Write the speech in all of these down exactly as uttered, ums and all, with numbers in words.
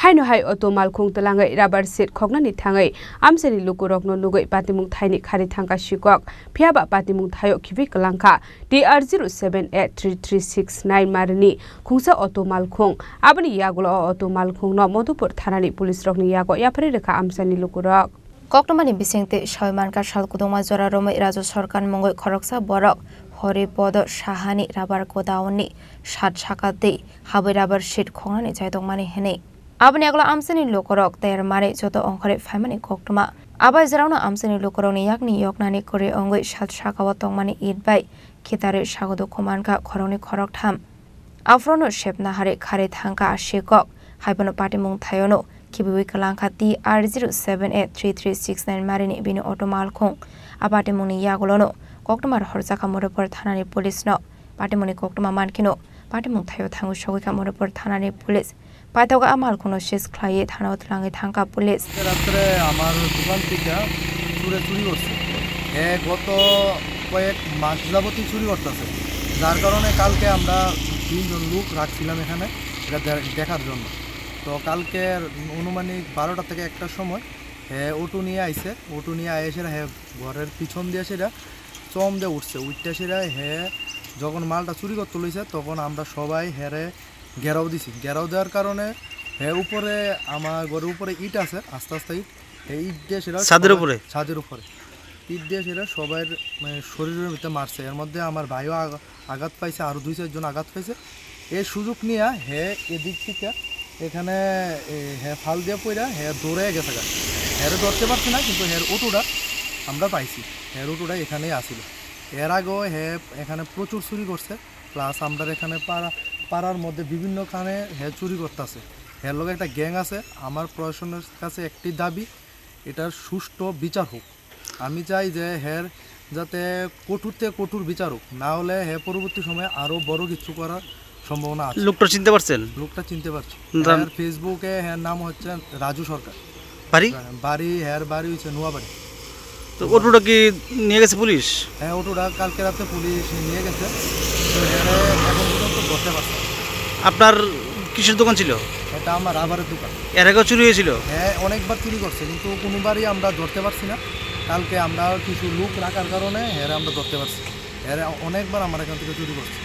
Haino hai auto malkhung twlangwi rubber sheet khoknani thangwi amchaini lukurokno nugwi patimung thaini khari thangkha sikok, phiyaba patimung thaio khibwi kwlangkha. T R zero seven eight three three six nine marini khungsa auto malkhung. Aboni yagulo o auto malkhungno Madhupur thanani police rokni yago yapharwi rwkha amchaini lukurok. Koktwmani bisingtwi sawi mankha, sal kudungma jora romwi Rajya Sarkar mungwi khoroksa borok Hori Podo Sahani rubber godown ni sat saka twi habwi rubber sheet khoknani chaitokmani hwnwi. Aboni yagulo amchaini lukurok ter mari joto ongkhorwi phaimani koktwma. Abo jwraono amchaini lukurokni yakni yoknani kwrwi wngwi sat sakao tongmani it bai khitarwi sago dukhu mankha khoroknwi khoroktham. Aphrono sepna hari khari thangkha a sikok, haiphano patimung thaiono khibiwi kwlangkha T R zero seven eight three three six nine marini bini auto malkhung. A patimungni yagulono koktwma rohorjakha Madhupur thanani police no. Patimungni koktwma mankheno patimung thaio thangwi sogwikha Madhupur thanani police. Paithago a malkhungno seize khlaiwi thanao twlangwi thangkha police. রাত্রে আমার দোকান থেকে চুরে চুরি করছে। এ গত কয়েক মাস যাবতই চুরি করতেছে, যার কারণে কালকে আমরা তিনজন লোক রাখছিলাম এখানে এটা দে-, দেখার জন্য। তো কালকে আনুমানিক বারোটা থেকে একটার সময় হে অটো নিয়ে আইছে, অটো নিয়ে এসে হে ঘরের পিছন দিয়ে সেটা চম দিয়ে উঠছে, উঠতে সেটা হে যখন মালটা চুরি করতে লইছে তখন আমরা সবাই হেরে ঘেরাও দিছি। ঘেরাও দেওয়ার কারণে হে উপরে, আমার ঘরের উপরে ইট আছে, আস্তে আস্তে ইট, এই ইট দিয়ে সেটা ছাদের সবাই উপরে? ছাদের উপরে ইট দিয়ে সেটা সবার, মানে, শরীরের ভিতরে মারছে। এর মধ্যে আমার ভাইও আঘ-, আঘাত পাইছে, আরো দুই চারজন আঘাত পাইছে। এই সুযোগ নিয়ে হে এদিক থেকে এখানে, এ, হে ফাল দিয়ে পড়া হে দৌড়ে গেছে গা। হেরে ধরতে পারছি না, কিন্তু হের অটোটা আমরা পাইছি। হের অটোটা এখানেই আসিল। এর আগেও হে এখানে প্রচুর চুরি করছে। প্লাস আমরার এখানে পাড়া, পাড়ার মধ্যে বিভিন্নখানে হে চুরি করতাছে। হের লগে একটা গ্যাং আছে। আমার প্রশাসনের কাছে একটি দাবি, এটার সুষ্ঠু বিচার হোক। আমি চাই যে হের যাতে কঠোর থেকে কঠোর বিচার হোক, না হলে হে পরবর্তী সময়ে আরো বড় কিছু করার সম্ভাবনা আছে। লোকটা চিনতে পারছেন? লোকটা চিনতে পারছি। নাম? হের ফেসবুকে হের নাম হচ্ছে রাজু সরকার। বাড়ি? বাড়ি, হের বাড়ি হচ্ছে নোয়াবাড়ি। তো অটোটা কি নিয়ে গেছে পুলিশ? হ্যাঁ, অটোটা কালকে রাতে পুলিশ নিয়ে গেছে। তো এরা এখন পর্যন্ত ধরতে পারছে না। আপনার কিসের দোকান ছিল? এটা আমার রাবারের দোকান। এর আগেও চুরি হয়েছিল? হ্যাঁ, অনেকবার চুরি করছে, কিন্তু কোনোবারই আমরা ধরতে পারছি না। কালকে আমরা কিছু লোক রাখার কারণে এরা আমরা ধরতে পারছি। এরা অনেকবার আমার এখান থেকে চুরি করছে।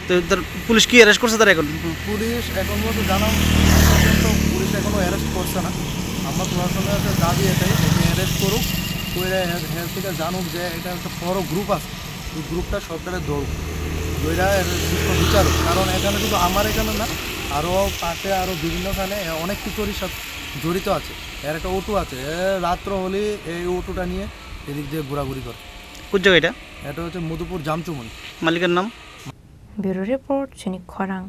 তো তার পুলিশ কি অ্যারেস্ট করছে তারা এখন? পুলিশ এখন পর্যন্ত জানা পর্যন্ত পুলিশ এখনো অ্যারেস্ট করছে না। আমরা প্রশাসনের কাছে দাবি এটাই, একে অ্যারেস্ট করুক, করে এর, এর থেকে জানুক যে এটা একটা বড় গ্রুপ আছে, এই গ্রুপটা সরকারের দৌড়, দৌড়া এর সুষ্ঠু বিচার হোক। কারণ এখানে শুধু আমার এখানে না, আরও পাশে আরও বিভিন্নখানে এ অনেক কিছু চুরির সাথে জড়িত আছে। এর একটা অটো আছে, এ রাত্র হলে এই অটোটা নিয়ে এদিক দিয়ে ঘোরাঘুরি করে। কোন জায়গা এটা? এটা হচ্ছে মধুপুর জামচুমনি। মালিকের নাম? Bureau Report, Chini Khorang.